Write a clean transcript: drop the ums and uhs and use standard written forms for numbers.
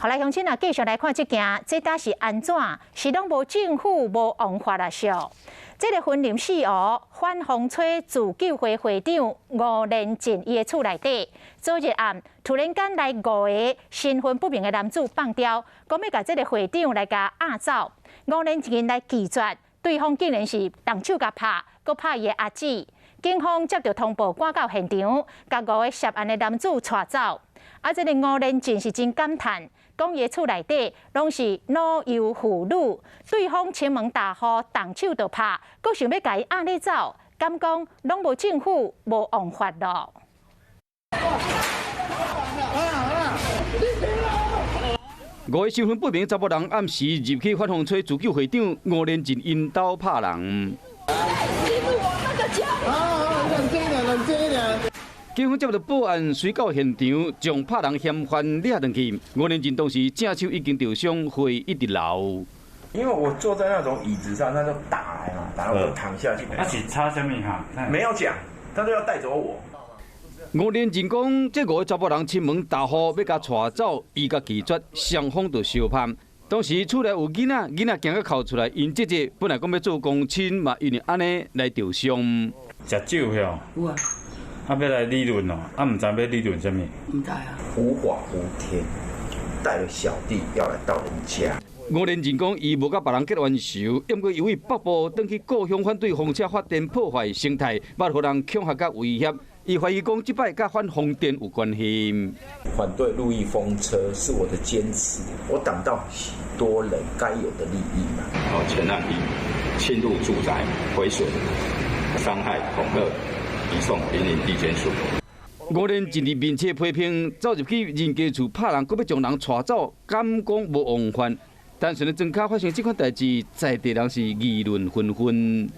好來，鄉親啊，繼續來看這件，這搭是按怎？是攏無政府無王法啊！俗，這個雲林四湖反風吹自救會會長吳連進伊的厝內底，昨日暗突然間來五個身份不明的男子放刁，講欲共這個會長來共押走。吳連進來拒絕，對方竟然是動手共拍，閣拍伊的阿姊。警方接到通報，趕到現場，共五個涉案的男子帶走。啊，這個吳連進是真感嘆，講伊厝內底攏是老幼婦女，對方前門大戶動手就拍，閣想欲共伊押咧走，敢講攏無政府無王法囉。五個身份不明查埔人暗時入去反風吹自救會長吳連進𪜶兜拍人。冷靜一點，冷靜一點。警方接到報案，隨到現場將拍人嫌犯掠轉去。吳連進當時正手已經受傷，血一直流。因為我坐在那種椅子上，他就打來嘛，打我躺下去。他是插啥物哈？沒有講，他就要帶走我。吳連進講，這五個查埔人親門大戶欲共帶走，伊共拒絕，雙方就相拍。當時厝內有囡仔，囡仔驚甲哭出來，𪜶姐姐本來講欲做公親嘛，因為按呢來受傷。食酒遐？有啊。啊，欲來理論哦，啊，毋知欲理論啥物？毋知啊。無法無天，帶了小弟要來到人家。吳連進講，伊無佮別人結冤仇，毋過由於北部轉去故鄉反對風車發電破壞生態，捌予人恐嚇佮威脅。伊懷疑講，這擺佮反風電有關係。反對鹿邑風車是我的堅持，我擋到許多人該有的利益嘛。哦，前案一侵入住宅毀損、傷害、恐嚇，移送雲林地檢署。吳連進佇面冊批評，走入去人家厝拍人，閣欲將人帶走，敢講無王法？單純的莊跤發生這款代誌，在地人是議論紛紛。